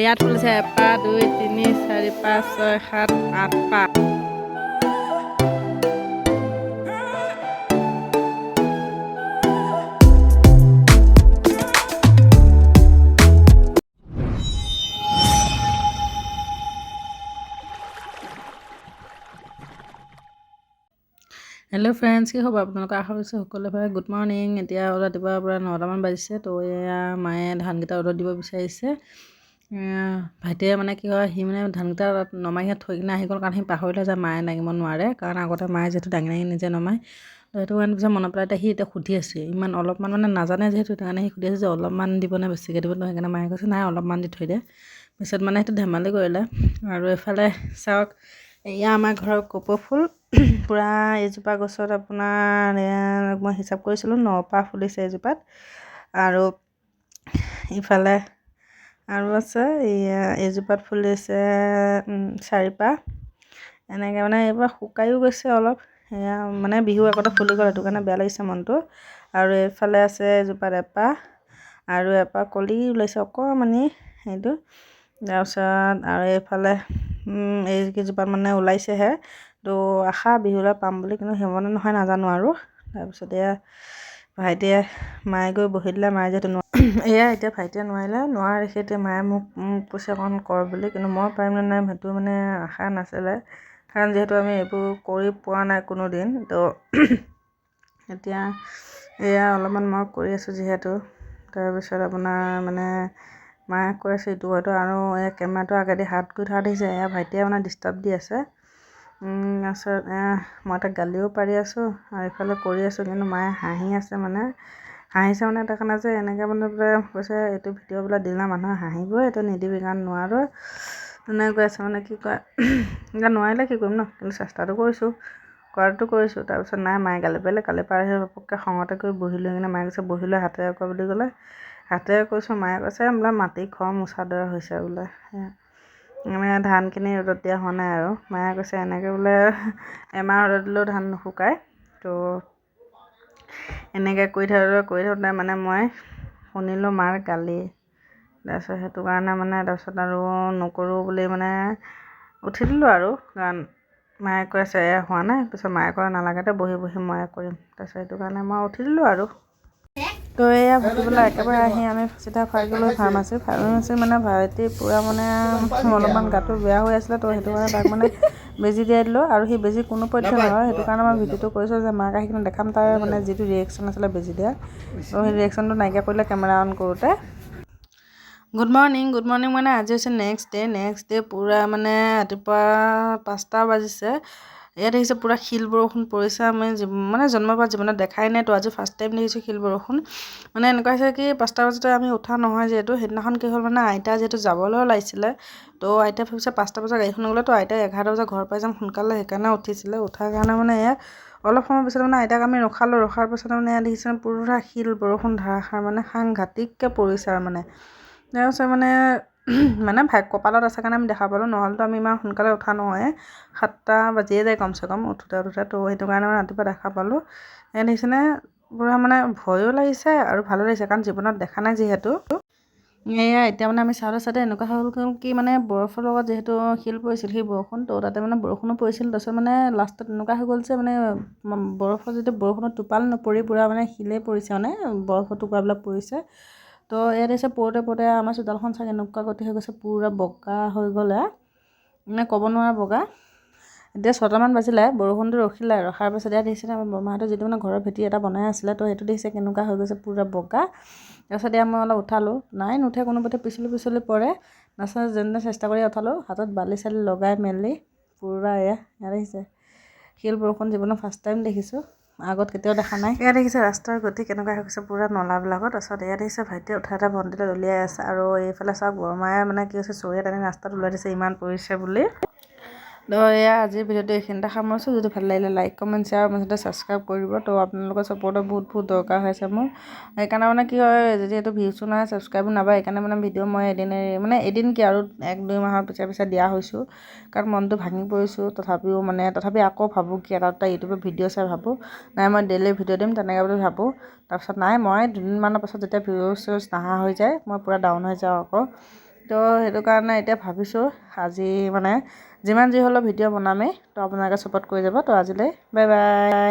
ইয়াত ফুলিছে এপাহ, 2, 3, 4, 5, 6, 7, 8 পাহ। হেল্ল' ফ্ৰেণ্ডছ, কি খবৰ আপোনালোকৰ? আশা কৰিছোঁ সকলোৱে ভালে। Good morning. এতিয়া ৰাতিপুৱা পূৰা 9টামান বাজিছে। তো এয়া মায়ে ধানকেইটা ৰ'দত দিব বিচাৰিছে। ভাইটিয়ে মানে কি হয়, সি মানে ধানকেইটা নমাই কিনে থৈ কিনে আহি গ'ল, কাৰণ সি পাহৰিলে যে মায়ে দাঙিব নোৱাৰে। কাৰণ আগতে মায়ে যিহেতু দাঙি দাঙি নিজে নমায়, তো সেইটো কাৰণে পিছত মনত পেলাই এতিয়া সি এতিয়া সুধি আছে, ইমান অলপমান মানে নাজানে যিহেতু, সেইটো কাৰণে সি সুধি আছে যে অলপমান দিব নে বেছিকৈ দিব। তো সেইকাৰণে মায়ে কৈছে নাই, অলপমান দি থৈ দে। পিছত মানে সেইটো ধেমালি কৰিলে। আৰু এইফালে চাওক, এয়া আমাৰ ঘৰৰ কপৌ ফুল। পূৰা এইজোপা গছত আপোনাৰ মই হিচাপ কৰিছিলোঁ, 9 পাহ ফুলিছে এইজোপাত। আৰু ইফালে আৰু আছে, এয়া এইজোপাত ফুলিছে 4 পাহ। এনেকৈ মানে এইবাৰ শুকায়ো গৈছে অলপ। এয়া মানে বিহু আগতে ফুলি গ'ল, সেইটো কাৰণে বেয়া লাগিছে মনটো। আৰু এইফালে আছে এজোপাত এপাহ আৰু এপাহ কলি ওলাইছে অকণমানি সেইটো। তাৰপিছত আৰু এইফালে এইকেইজোপাত মানে ওলাইছেহে। তো আশা বিহুলৈ পাম বুলি, কিন্তু হ'বনে নহয় নাজানো আৰু। তাৰপিছত এয়া ভাইটিয়ে, মায়ে গৈ বহি দিলে, মায়ে যিহেতু এয়া এতিয়া ভাইটিয়ে নোৱাৰিলে, নোৱাৰা দেখি এতিয়া মায়ে মোক কৈছে অকণ কৰ বুলি। কিন্তু মই পাৰিম নে নাই সেইটো মানে আশা নাছিলে, কাৰণ যিহেতু আমি এইবোৰ কৰি পোৱা নাই কোনো দিন। তো এতিয়া এয়া অলপমান মই কৰি আছোঁ যিহেতু। তাৰপিছত আপোনাৰ মানে মায়ে কৈ আছে ইটো হয়তো, আৰু এই কেমেৰাটো আগেদি হাত গৈ থকা দেখিছে, এয়া ভাইটিয়ে মানে ডিষ্টাৰ্ব দি আছে। তাৰপিছত মই তাক গালিও পাৰি আছোঁ আৰু ইফালে কৰি আছোঁ, কিন্তু মায়ে হাঁহি আছে। মানে হাঁহিছে মানে এটা কাৰণে যে এনেকৈ মানে বোলে কৈছে, এইটো ভিডিঅ' বোলে দিলে মানুহে হাঁহিবই, এইটো নিদিবি, কাৰণ নোৱাৰো তেনেকৈ কৈ আছে। মানে কি কয়, এতিয়া নোৱাৰিলে কি কৰিম ন? কিন্তু চেষ্টাটো কৰিছোঁ, কৰাটো কৰিছোঁ। তাৰপিছত নাই, মায়ে গালি পাৰিলে, গালি পাৰি ঘপককৈ খঙতে গৈ বহি লৈ কিনে মায়ে কৈছে, বহি লৈ হাতেৰে কৰ বুলি ক'লে, হাতেৰে কৈছোঁ। মায়ে কৈছে বোলে মাটি ঘৰ মোচা দৰে হৈছে বোলে, মানে ধানখিনি ৰ'দত দিয়া হোৱা নাই। আৰু মায়ে কৈছে এনেকৈ বোলে এমাহ ৰ'দত দিলেও ধান নুশুকায়। তো এনেকৈ কৰি থাকোঁতে কৰি থাকোঁতে মানে মই শুনিলোঁ মাৰ গালি। তাৰপিছত সেইটো কাৰণে মানে তাৰপিছত আৰু নকৰোঁ বুলি মানে উঠি দিলোঁ আৰু, কাৰণ মায়ে কৈ আছে এয়া হোৱা নাই। পিছত মায়ে ক'লে নালাগে দে, বহি বহি ময়ে কৰিম। তাৰপিছত সেইটো কাৰণে মই উঠি দিলোঁ আৰু। তো এয়া ভাটিবেলা একেবাৰে আহি আমি চিধা পাই গ'লোঁ ফাৰ্মাচী। ফাৰ্মাচী মানে ভাইটি পূৰা মানে অলপমান গাটো বেয়া হৈ আছিলে, তো সেইটো কাৰণে তাক মানে বেজি দিয়াই দিলোঁ। আৰু সি বেজি কোনো পধ্যে নলয়, সেইটো কাৰণে মই ভিডিঅ'টো কৰিছোঁ যে মাক আহি কিনে দেখাম তাৰ মানে যিটো ৰিয়েকশ্যন আছিলে বেজি দিয়া। তো সেই ৰিয়েকশ্যনটো নাইকিয়া কৰিলে কেমেৰা অন কৰোঁতে। Good morning, good morning. মানে আজি হৈছে নেক্সট ডে। নেক্সট ডে পূৰা মানে ৰাতিপুৱা 5টা বাজিছে। ইয়াত দেখিছে পূৰা শিল বৰষুণ পৰিছে। আমি মানে জন্মৰ পৰা জীৱনত দেখাই নাই, তো আজি ফাৰ্ষ্ট টাইম দেখিছোঁ শিল বৰষুণ। মানে এনেকুৱা হৈছে কি, 5টা বজাতে আমি উঠা নহয় যিহেতু। সেইদিনাখন কি হ'ল, মানে আইতা যিহেতু যাবলৈ ওলাইছিলে, তো আইতাই ভাবিছে 5টা বজাত গাড়ীখন গ'লে তো আইতাই 11 বজাত ঘৰ পাই যাম সোনকালে, সেইকাৰণে উঠিছিলে। উঠাৰ কাৰণে মানে এয়া অলপ সময় পিছত মানে আইতাক আমি ৰখালোঁ। ৰখাৰ পিছত মানে এয়া দেখিছে পূৰা শিল বৰষুণ ধাৰাসাৰ, মানে সাংঘাতিককৈ পৰিছে। আৰু মানে তাৰপিছত মানে মানে ভাই কপালত আছে কাৰণে আমি দেখা পালোঁ, নহ'লেতো আমি ইমান সোনকালে উঠা নহয়, 7টা বাজিয়ে যায় কমচে কম উঠোঁতে উঠোঁতে। তো সেইটো কাৰণে মানে ৰাতিপুৱা দেখা পালোঁ। এয়া দেখিছেনে, পূৰা মানে ভয়ো লাগিছে আৰু ভালো লাগিছে, কাৰণ জীৱনত দেখা নাই যিহেতু। এয়া এতিয়া মানে আমি চাওঁতে চাওঁতে এনেকুৱা হ'ল কি, মানে বৰফৰ লগত যিহেতু শিল পৰিছিল, সেই বৰষুণ, তো তাতে মানে বৰষুণো পৰিছিল। তাৰপিছত মানে লাষ্টত এনেকুৱা হৈ গ'ল যে মানে বৰফৰ যিটো বৰষুণৰ টোপাল নপৰি পূৰা মানে শিলেই পৰিছে, মানে বৰফৰ টুকুৰাবিলাক পৰিছে। তো ইয়াত আহিছে পৰোঁতে পৰোঁতে আমাৰ চোতালখন চাগে এনেকুৱা গতি হৈ গৈছে, পূৰা বগা হৈ গ'ল, এয়া মানে ক'ব নোৱাৰা বগা। এতিয়া 6টামান বাজিলে, বৰষুণটো ৰখিলে। ৰখাৰ পাছত ইয়াত দেখিছে আমাৰ বৰমাহঁতৰ যিটো মানে ঘৰৰ ভেটি এটা বনাই আছিলে, তো সেইটো দেখিছে কেনেকুৱা হৈ গৈছে, পূৰা বগা। তাৰপিছত এয়া মই অলপ উঠালোঁ, নাই নুঠে কোনোপধ্যে, পিছলি পিছলি পৰে। তাৰপিছত যেনে তেনে চেষ্টা কৰি উঠালোঁ, হাতত বালি চালি লগাই মেলি পূৰা। এয়া ইয়াত দেখিছে শিল বৰষুণ, জীৱনৰ ফাৰ্ষ্ট টাইম দেখিছোঁ, আগত কেতিয়াও দেখা নাই। ইয়াত দেখিছে ৰাস্তাৰ গতি কেনেকুৱা হৈ গৈছে পূৰা নলাবিলাকত। তাৰপিছত ইয়াত দেখিছে ভাইটিয়ে উঠাই এটা ভণ্টিলৈ দলিয়াই আছে। আৰু এইফালে চাওক, বৰমায়ে মানে কি হৈছে, চৰিয়াত আনি ৰাস্তাত ওলাই দিছে ইমান পৰিছে বুলি। তো এয়া আজিৰ ভিডিঅ'টো এইখিনিতে সামৰিছোঁ। যদি ভাল লাগিলে লাইক, কমেণ্ট, শ্বেয়াৰ, মুঠতে ছাবস্ক্ৰাইব কৰিব। তো আপোনালোকৰ ছাপোৰ্টৰ বহুত বহুত দৰকাৰ হৈছে মোৰ। সেইকাৰণে মানে কি হয়, যদি এইটো ভিউজো নাহে, ছাবস্ক্ৰাইবো নাবাঢ়ে, সেইকাৰণে মানে ভিডিঅ' মই এদিন এৰি, মানে এদিন কি আৰু 1-2 মাহৰ পিছে পিছে দিয়া হৈছোঁ, কাৰণ মনটো ভাঙি পৰিছোঁ। তথাপিও মানে তথাপি আকৌ ভাবোঁ কি, এটা দুটা ইউটিউবত ভিডিঅ' চাই ভাবোঁ, নাই মই ডেইলি ভিডিঅ' দিম তেনেকৈ বুলি ভাবোঁ। তাৰপিছত নাই, মই দুদিনমানৰ পাছত যেতিয়া ভিউজ চিউজ নাহা হৈ যায়, মই পূৰা ডাউন হৈ যাওঁ আকৌ। তো সেইটো কাৰণে এতিয়া ভাবিছোঁ আজি মানে যিমান যি হ'লেও ভিডিঅ' বনামেই। তো আপোনালোকে ছাপোৰ্ট কৰি যাব। তো আজিলৈ বাই বাই।